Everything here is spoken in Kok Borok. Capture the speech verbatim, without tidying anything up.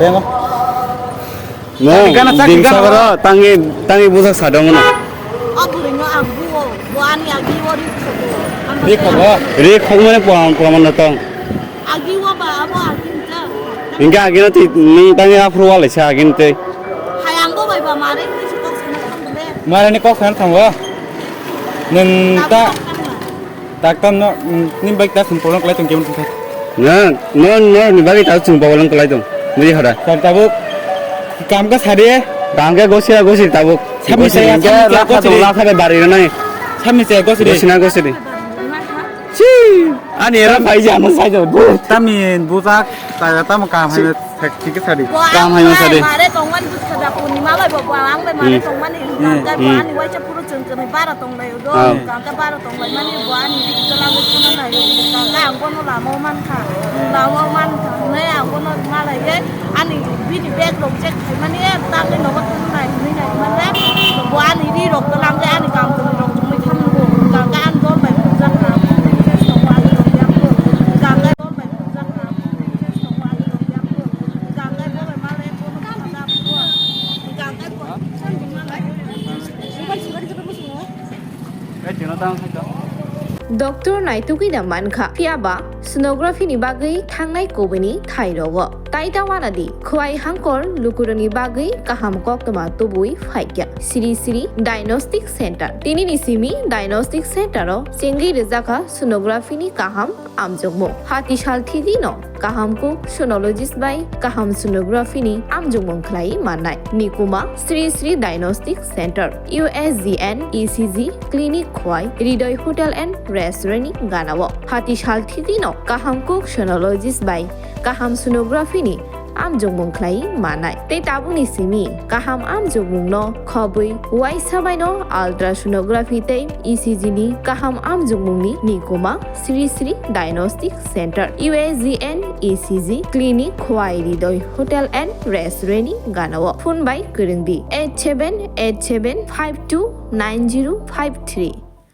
Rema. Mo, gana chak dimsa gana. Goro, tangi, tangi busak sadong no. O bwrwino ang buo, bo ani agi o ri khogo. Ri khogo? Ri khogmani pwang, pwang mano tong. Agi o ba, abo agi ta. Hingke agi no twi, nwng tangi aphuru walai sa agi no twi. Hai ang bo bai ba mare ni kok sana thang le. Mare ni kok sana thango. Nwng ta. Daktam no, mm, ni bike ta sung polong kalai tong kemon tong. Na, no, no, ni bagi ta sung polong kalai tong. Mui hara. Sar tabuk. Kam ka sari. Kam ka gosi ra gosi tabuk. Sami saya, sami saya, lakha gosi tong, ri. Lakha de bari nai. Sami saya gosi ri. Gosi na gosi ri. Si. Ani era pai ja mo sai do. Tami bujak, ta tamo kam hai. Thik khe sadi. Bo ang Kam hai ma bai sadi. Mare tongmani bwskha da purnima bai bo, bo ang bai mare Hmm. Tongmani Hmm. Hwnkhe bo Hmm. Ani waisa phuru chwng chwngni bara tonglai do. Ah. Hwnkhe bara tonglaimani bo ani ri kwlangwi phano nai rw. Hwnkhe ang bono lama o mankha. Lama o mankha hwnwi ang bono malaiwi ani bini bag rok check khaimani tangwi nogo thangwi nai hwnwi nai mane bo ani ri rok kwlangwi ani kam tongwi rok chumui thangwi rw. Hwnkhe ang dol bai phunukjakha. Hwnkhe dol bai phunukjakha. Doctor naitugwi da mankha, phiyaba sonography ni bagwi thangnai kubuni thai rogo. Tai ta wana di, khwai hangkor lukurokni bagwi kaham koktwma tubui phaikya. Sri Sri Diagnostic Center. Tini ni simi Diagnostic Center o chengwi rwjakha sonography ni kaham amjokmung. Hati sal thidi no kaham kuk sonologist bai kaham sonography ni amjokmung khlai mannai. Nikuma Sri Sri Diagnostic Center, U S G N E C G clinic khwai Hridoy Hotel and Restaurant ni gana o. Hati sal thidi no kaham kuk sonologist bai kaham sonography ni amjokmung khlai manai. Tei tabukni simi kaham amjokmung no khobwi uaisa bai no ultrasonography tei E C G ni kaham amjokmung ni nikuma Sri Sri Diagnostic Center, U S G N E C G clinic khwai Hridoy Hotel and Restaurant ni gana o. Phone bai kwrwng di eight seven eight seven five two nine zero five three.